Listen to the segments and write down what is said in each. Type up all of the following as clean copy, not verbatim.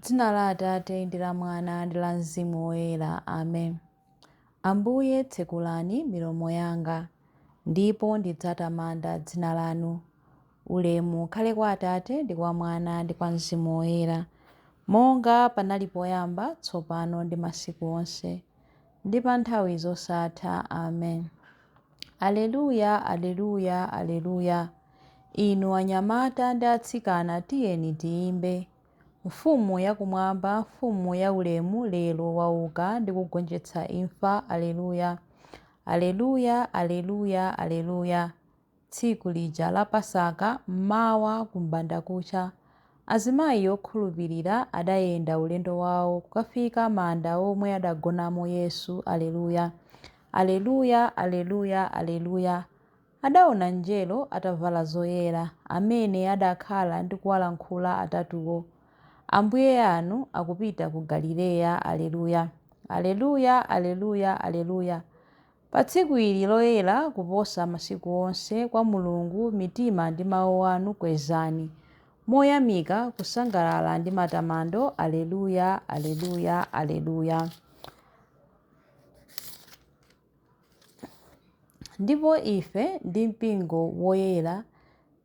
M'dzina la Atate ndi la Mwana ndi la Mzimu Woyera. Amen. Ambuye, tsekulani milomo yanga, ndipo ndidzatamanda dzina lanu. Ulemu ukhale kwa Atate ndi kwa Mwana ndi kwa Mzimu Woyera, monga panali poyamba, tsopano ndi masiku onse, ndi pa nthawi zosatha. Amen. Aleluya, Aleluya, Aleluya. Inu anyamata ndi atsikana tiyeni tiyimbe. Mfumu yakumwamba, Mfumu ya ulemu, lero wauka ndi kugonjetsa imfa. Aleluya. Aleluya, Aleluya, Aleluya. Tsiku lija la Pasaka, mmawa kumbandakucha, azimayi okhulupirira adayenda ulendo wawo kukafika manda omwe adagonamo Yesu. Aleluya. Aleluya, Aleluya, Aleluya. Adaona mngelo atavala zoyera, amene adakhala ndi kuwalankhula atatuwo. Ambuye anu akupita ku Galileya. Aleluya. Aleluya, Aleluya, Aleluya. Pa tsiku ili loyera kuposa masiku onse, kwa Mulungu, mitima ndi mawu anu kwezani, moyamika, kusangalala ndi matamando. Aleluya, Aleluya, Aleluya. Ndipo ife ndi Mpingo Woyera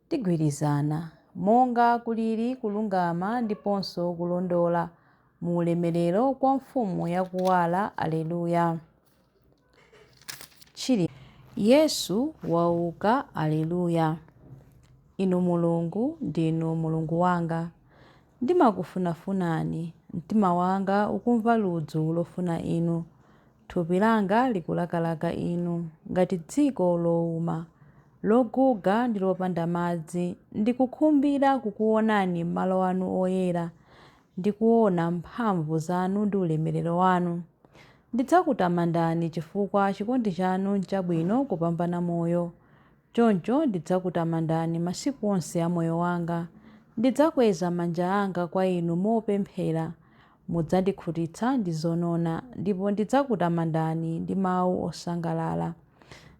tigwirizana, monga kuliri kulungama ndiponso kulondola, mu ulemerero kwa Mfumu yakuwala. Aleluya. Yesu wauka. Aleluya. Inu Mulungu, ndinu Mulungu wanga. Ndimakufunafunani, mtima wanga ukumva ludzu lofuna inu. Thupi langa likulakalaka inu, ngati dziko louma, loguga ndi lopanda madzi. Ndikukhumbira kukuonani m'malo anu oyera, ndi kuona mphamvu zanu ndi ulemerero wanu. Ndidzakutamandani chifukwa chikondi chanu n'chabwino kupambana moyo. Choncho ndidzakutamandani masiku onse a moyo wanga. Ndidzakweza manja anga kwa inu mopemphera. Mudzandikhutitsa ndi zonona, ndipo ndidzakutamandani ndi mawu osangalala.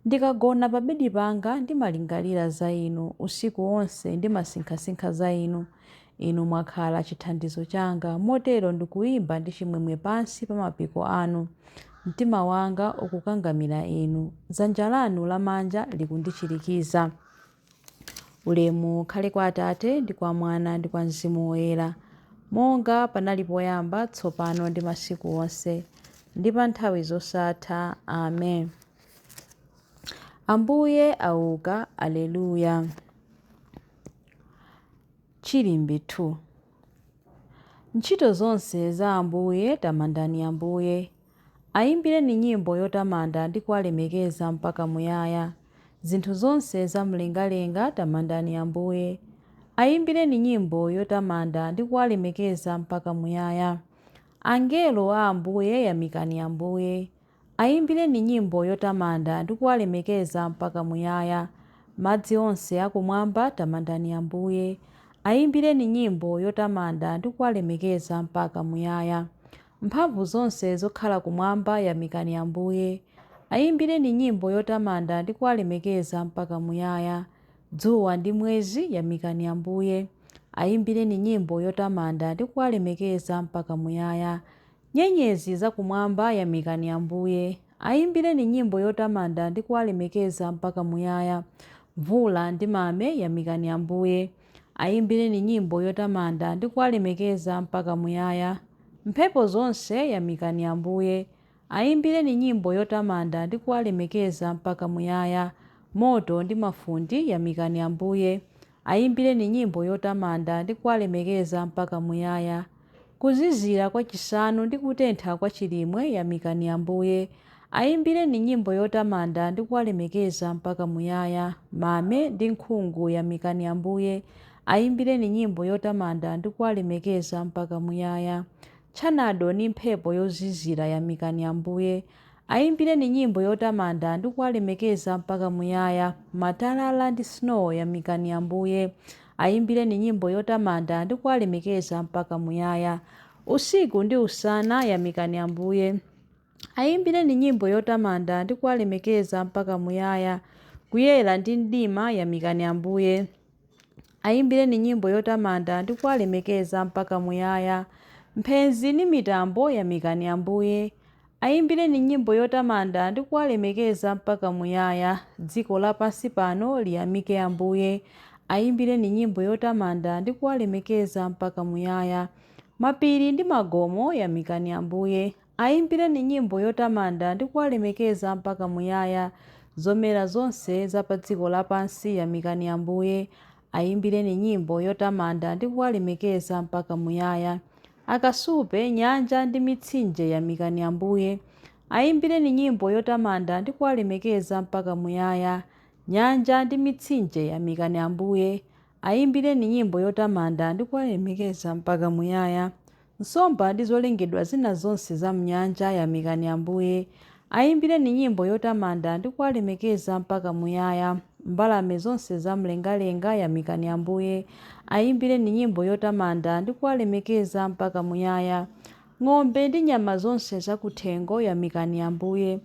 Ndikagona pabedi panga ndimalingalira za inu, usiku wonse ndimasinkhasinkha za inu. Inu mwakhala chithandizo changa, motero ndikuyimba ndi chimwemwe pansi pa mapiko anu. Mtima wanga ukukangamira inu, dzanja lanu lamanja likundichirikiza. Ulemu ukhale kwa Atate ndi kwa Mwana ndi kwa Mzimu Woyera, monga panali poyamba, tsopano ndi masiku onse, ndi pa nthawi zosatha. Amen. Ambuye auka, Aleluya. Chilimbi 2 Ntchito zonse za Ambuye tamandani Ambuye. Ayimbireni nyimbo yotamanda ndi kuwalemekeza mpaka muyaya. Zinthu zonse za mlengalenga, tamandani Ambuye. Ayimbireni nyimbo yotamanda ndi kuwalemekeza mpaka muyaya. Angelo a Ambuye, yamikani Ambuye. Ayimbireni nyimbo yotamanda ndi kuwalemekeza mpaka muyaya. Madzi onse akumwamba, tamandani Ambuye. Ayimbireni nyimbo yotamanda ndi kuwalemekeza mpaka muyaya. Mphamvu zonse zokhala kumwamba, yamikani Ambuye. Ayimbireni nyimbo yotamanda ndi kuwalemekeza mpaka muyaya. Dzuwa ndi mwezi, yamikani Ambuye. Ayimbireni nyimbo yotamanda ndi kuwalemekeza mpaka muyaya. Nyenyezi zakumwamba, yamikani Ambuye. Ayimbireni nyimbo yotamanda ndi kuwalemekeza mpaka muyaya. Mvula ndi mame, yamikani Ambuye. Ayimbireni nyimbo yotamanda ndi kuwalemekeza mpaka muyaya. Mphepo zonse, yamikani Ambuye. Ayimbireni nyimbo yotamanda ndi kuwalemekeza mpaka muyaya. Moto ndi mafundi, yamikani Ambuye. Ayimbireni nyimbo yotamanda ndi kuwalemekeza mpaka muyaya. Kuzizira kwa chisanu ndi kutentha kwa chilimwe, yamikani Ambuye. Ayimbireni nyimbo yotamanda ndi kuwalemekeza mpaka muyaya. Mame ndi nkhungu, yamikani Ambuye. Ayimbireni nyimbo yotamanda ndi kuwalemekeza mpaka muyaya. Tchanado ndi mphepo yozizira, yamikani Ambuye. Ayimbireni nyimbo yotamanda ndi kuwalemekeza mpaka muyaya. Matalala ndi snow, yamikani Ambuye. Ayimbireni nyimbo yotamanda ndi kuwalemekeza mpaka muyaya. Usiku ndi usana, yamikani Ambuye. Ayimbireni nyimbo yotamanda ndi kuwalemekeza mpaka muyaya. Kuyera ndi mdima, yamikani Ambuye. Ayimbireni nyimbo yotamanda ndi kuwalemekeza mpaka muyaya. Mphenzi ndi mitambo yamikani Ambuye. Ayimbireni nyimbo yotamanda ndi kuwalemekeza mpaka muyaya. Dziko lapansi pano liyamike Ambuye. Ayimbireni nyimbo yotamanda ndi kuwalemekeza mpaka muyaya. Mapiri ndi magomo yamikani Ambuye. Ayimbireni nyimbo yotamanda ndi kuwalemekeza mpaka muyaya. Zomera zonse za pa dziko lapansi yamikani Ambuye. Ayimbireni nyimbo yotamanda ndi kuwalemekeza mpaka muyaya. Akasupe, nyanja ndi mitsinje yamikani Ambuye. Ayimbireni nyimbo yotamanda ndi kuwalemekeza mpaka muyaya. Nyanja ndi mitsinje yamikani Ambuye. Ayimbireni nyimbo yotamanda ndi kuwalemekeza mpaka muyaya. Nsomba ndi zolengedwa zina zonse za m'nyanja yamikani Ambuye. Ayimbireni nyimbo yotamanda ndi kuwalemekeza mpaka muyaya. Mbalame zonse zamlengalenga yamikani Ambuye. Ayimbireni nyimbo yotamanda ndi kuwalemekeza mpaka muyaya. Ng'ombe ndi nyama zonse zakuthengo yamikani Ambuye.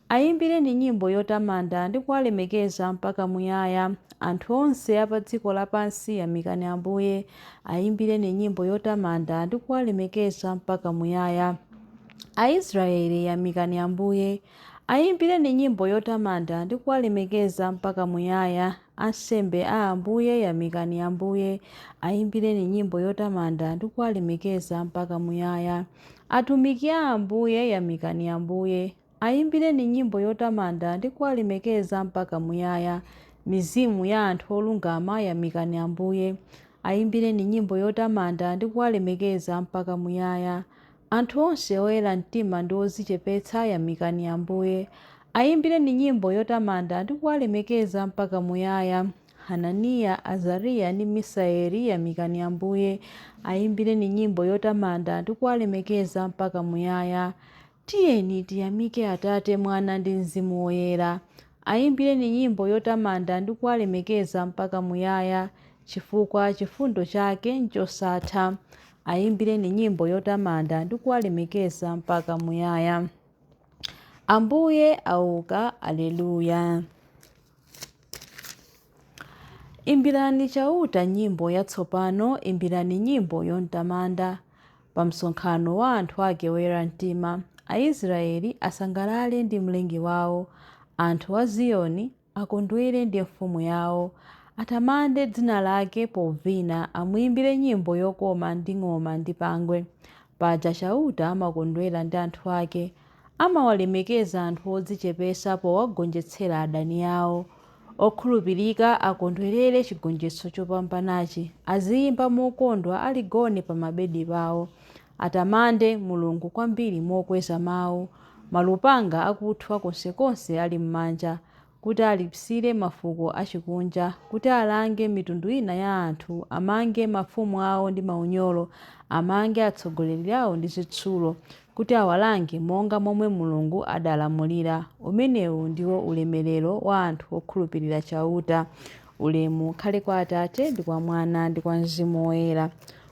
Ayimbireni nyimbo yotamanda ndi kuwalemekeza mpaka muyaya. Anthu onse a pa dziko lapansi yamikani Ambuye. Ayimbireni nyimbo yotamanda ndi kuwalemekeza mpaka muyaya. Aisraeli yamikani Ambuye. Ayimbireni nyimbo yotamanda ndi kuwalemekeza mpaka muyaya. Ansembe a Ambuye yamikani Ambuye. Ayimbireni nyimbo yotamanda ndi kuwalemekeza mpaka muyaya. Atumiki a Ambuye yamikani Ambuye. Ayimbireni nyimbo yotamanda ndi kuwalemekeza mpaka muyaya. Mizimu ya anthu olungama yamikani Ambuye. Ayimbireni nyimbo yotamanda ndi kuwalemekeza mpaka muyaya. Anthu onse oyera mtima ndi odzichepetsa yamikani Ambuye. Ayimbireni nyimbo yotamanda ndi kuwalemekeza mpaka muyaya. Hananiya, Azariya ndi Misaeli yamikani Ambuye. Ayimbireni nyimbo yotamanda ndi kuwalemekeza mpaka muyaya. Tiyeni tiyamike Atate, Mwana ndi Mzimu Woyera. Ayimbireni nyimbo yotamanda ndi kuwalemekeza mpaka muyaya, chifukwa chifundo chake nchosatha. Ayimbireni nyimbo yotamanda ndi kuwalemekeza mpaka muyaya. Ambuye auka, Aleluya. Imbirani Chauta nyimbo yatsopano, imbirani nyimbo yomtamanda. Pa msonkhano wa anthu ake oyera mtima, Aisraeli asangalale ndi Mlengi wawo. Anthu a Ziyoni akondwere ndi mfumu yawo. Atamande dzina lake povina, amuyimbire nyimbo yokoma ndi ng'oma ndi pangwe. Paja Chauta amakondwera ndi anthu ake, amawalemekeza anthu odzichepetsa powagonjetsera adani awo. Okhulupirika akondwerere chigonjetso chopambanachi, aziyimba mokondwa ali gone pa mabedi pawo. Atamande Mulungu kwambiri mokweza mawu, malupanga akuthwa konsekonse ali m'manja, kuti alipsire mafuko achikunja, kuti alange mitundu ina ya anthu, amange mafumu awo ndi maunyolo, amange atsogoleri awo ndi zitsulo, kuti awalange monga momwe Mulungu adalamulira. Umenewu ndiwo ulemerero wa anthu okhulupirira Chauta. Ulemu ukhale kwa Atate ndi kwa Mwana ndi kwa Mzimu Woyera,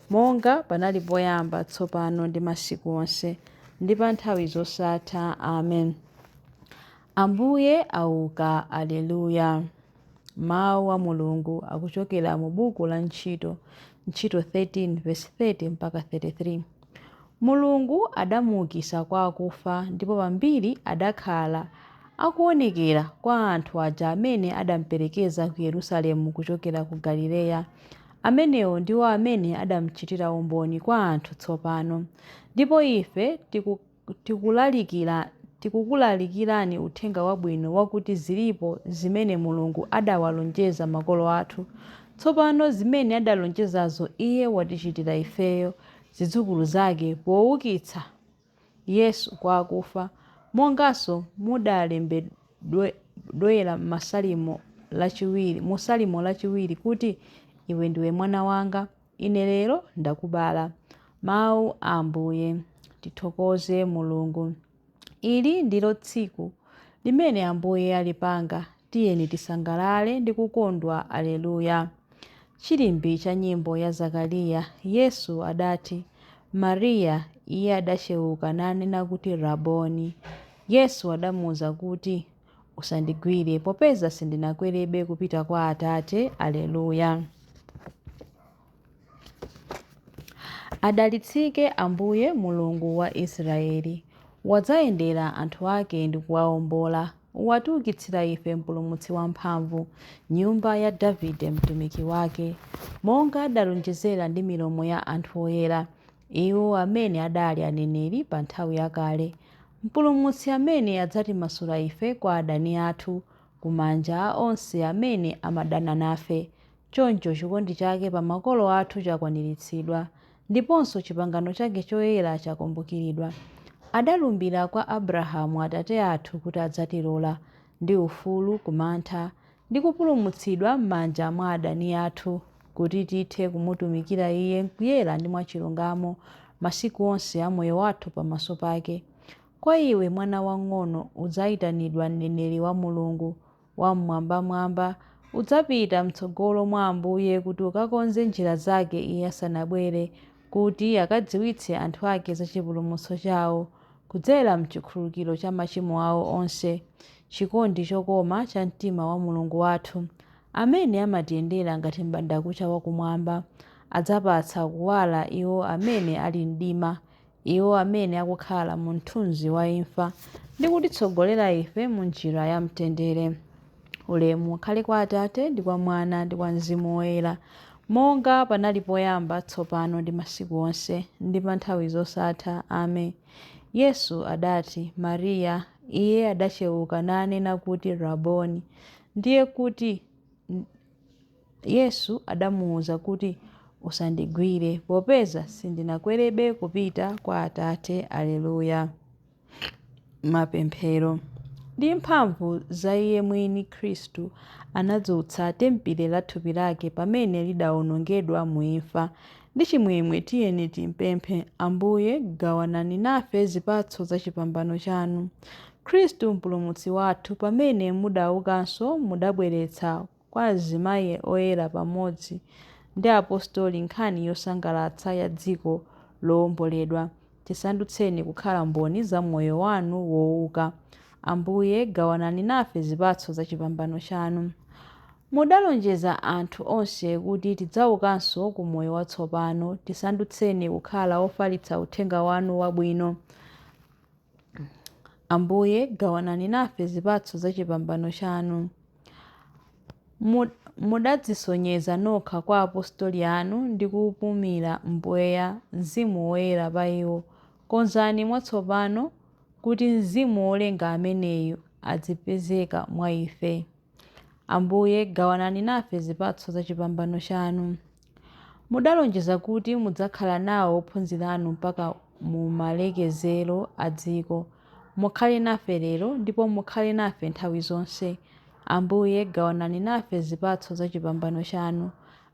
monga panali poyamba, tsopano ndi masiku onse, ndi pa nthawi zosatha. Amen. Ambuye auka, Aleluya. Mawu a Mulungu akuchokera mu buku la Ntchito, Ntchito 13 verse 30 mpaka 33. Mulungu adamuukitsa kwa akufa, ndipo pambiri adakhala akuonekera kwa anthu aja amene adamperekeza ku Yerusalemu kuchokera ku Galileya. Amenewo ndiwo amene adamuchitira umboni kwa anthu tsopano. Ndipo ife tikukulalikirani uthenga wabwino wakuti zilipo zimene Mulungu adawalonjeza makolo athu. Tsopano zimene adalonjezazo Iye watichitira ifeyo, zidzukulu zake, poukitsa Yesu kwa akufa, monganso mudalembedwera mu Salimo lachiwiri kuti, Iwe ndiwe mwana wanga, ine lero ndakubala. Mawu a Ambuye. Tithokoze Mulungu. Ili ndilo tsiku limene Ambuye alipanga. Tiyeni tisangalale ndi kukondwa. Aleluya. Chilimbi cha nyimbo ya Zakariya. Yesu adati, Mariya. Iye adachewuka nanena kuti, Raboni. Yesu adamuwuza kuti, Usandigwire, popeza sindinakwerebe kupita kwa Atate. Aleluya. Adalitsike Ambuye Mulungu wa Israeli, wadzayendera anthu ake ndi kuwawombola. Watiukitsira ife Mpulumutsi wamphamvu, nyumba ya Davide mtumiki wake, monga adalonjezera ndi milomo ya anthu oyera, iwo amene adali aneneri pa nthawi yakale. Mpulumutsi amene adzatimasula ife kwa adani athu, kumanja a onse amene amadana nafe. Choncho chikondi chake pa makolo athu chakwaniritsidwa, ndiponso chipangano chake choyera chakumbukiridwa. Adalumbira kwa Abrahamu atate athu kuti adzatilola ndi ufulu kumantha, ndi kupulumutsidwa m'manja mwa adani athu, kuti tithe kumutumikira Iye m'kuyera ndi mwachilungamo masiku onse a moyo wathu pamaso pake. Kwa iwe mwana wang'ono udzayitanidwa mneneri wa Mulungu Wam'mwambamwamba, udzapita m'tsogolo mwa Ambuye kuti ukakonze njira zake Iye asanabwere, kuti akadziwitse anthu ake za chipulumutso chawo, kudzera m'chikhululukiro cha machimo awo onse. Chikondi chokoma cha mtima wa Mulungu wathu, amene amatiyendera ngati m'bandakucha wakumwamba, adzapatsa kuwala iwo amene ali mdima, iwo amene akukhala mu mthunzi wa imfa, ndi kutitsogolera ife mu njira ya mtendere. Ulemu ukhale kwa Atate ndi kwa Mwana ndi kwa Mzimu Woyera, monga panali poyamba, tsopano ndi masiku onse, ndi pa nthawi zosatha. Amen. Yesu adati, Mariya. Iye adachewuka nanena kuti, Raboni, ndiye kuti. Yesu adamuwuza kuti, Usandigwire, popeza sindinakwerebe kupita kwa Atate. Aleluya. Mapemphero. Ndi mphamvu za Iye mwini Khristu anadzutsa tempile la thupi lake pamene lidawonongedwa mu imfa. Ndi chimwemwe tiyeni timpemphe Ambuye, gawanani nafe zipatso za chipambano chanu. Khristu Mpulumutsi wathu, pamene mudaukanso mudabweretsa kwa azimayi oyera pamodzi ndi apostoli nkhani yosangalatsa ya dziko lowomboledwa. Tisandutseni kukhala mboni za moyo wanu wouka. Ambuye, gawanani nafe zipatso za chipambano chanu. Mudalonjeza anthu onse kuti tidzaukanso ku moyo watsopano. Tisandutseni kukhala ofalitsa uthenga wanu wabwino. Ambuye, gawanani nafe zipatso za chipambano chanu. Mudadzisonyeza nokha kwa apostoli anu ndi kupumira mpweya Mzimu Woyera pa iwo. Konzani mwatsopano kuti Mzimu wolenga ameneyu adzipezeka mwa ife. Ambuye, gawanani nafe zipatso za chipambano chanu. Mudalonjeza kuti mudzakhala nawo ophunzira anu mpaka mu malekezero a dziko. Mukhale nafe lero ndipo mukhale nafe nthawi zonse. Ambuye, gawanani nafe zipatso za chipambano chanu.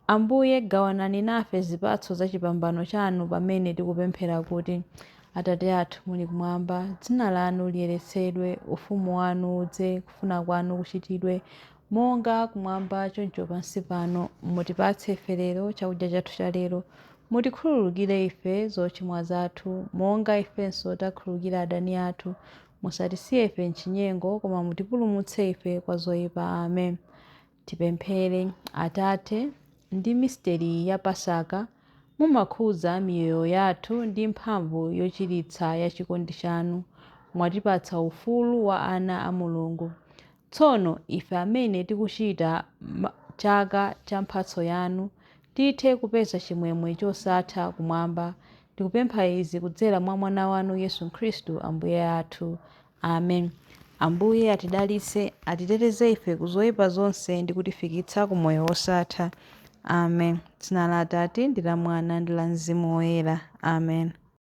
Ambuye, gawanani nafe zipatso za chipambano chanu pamene tikupemphera kuti, Atate athu muli kumwamba, dzina lanu liyeretsedwe, ufumu wanu udze, kufuna kwanu kuchitidwe, monga kumwamba choncho pansi pano. Mutipatse ife lero chakudya chathu cha lero. Mutikhululukire ife zochimwa zathu, monga ifenso takhululukira adani athu. Musatisiye ife m'chinyengo, koma mutipulumutse ife kwa zoyipa. Amen. Tipemphere. Atate, ndi misteri ya Pasaka, mumakhudza miyoyo yathu ndi mphamvu yochiritsa ya chikondi chanu. Mwatipatsa ufulu wa ana a Mulungu. Tsono ife amene tikuchita chaka cha mphatso yanu, tithe kupeza chimwemwe chosatha kumwamba. Tikupempha izi kudzera mwa Mwana wanu Yesu Khristu Ambuye athu. Amen. Ambuye atidalitse, atiteteze ife ku zoyipa zonse ndi kutifikitsa ku moyo wosatha. Amen. Dzina la Atate ndi la Mwana ndi la Mzimu Woyera. Amen.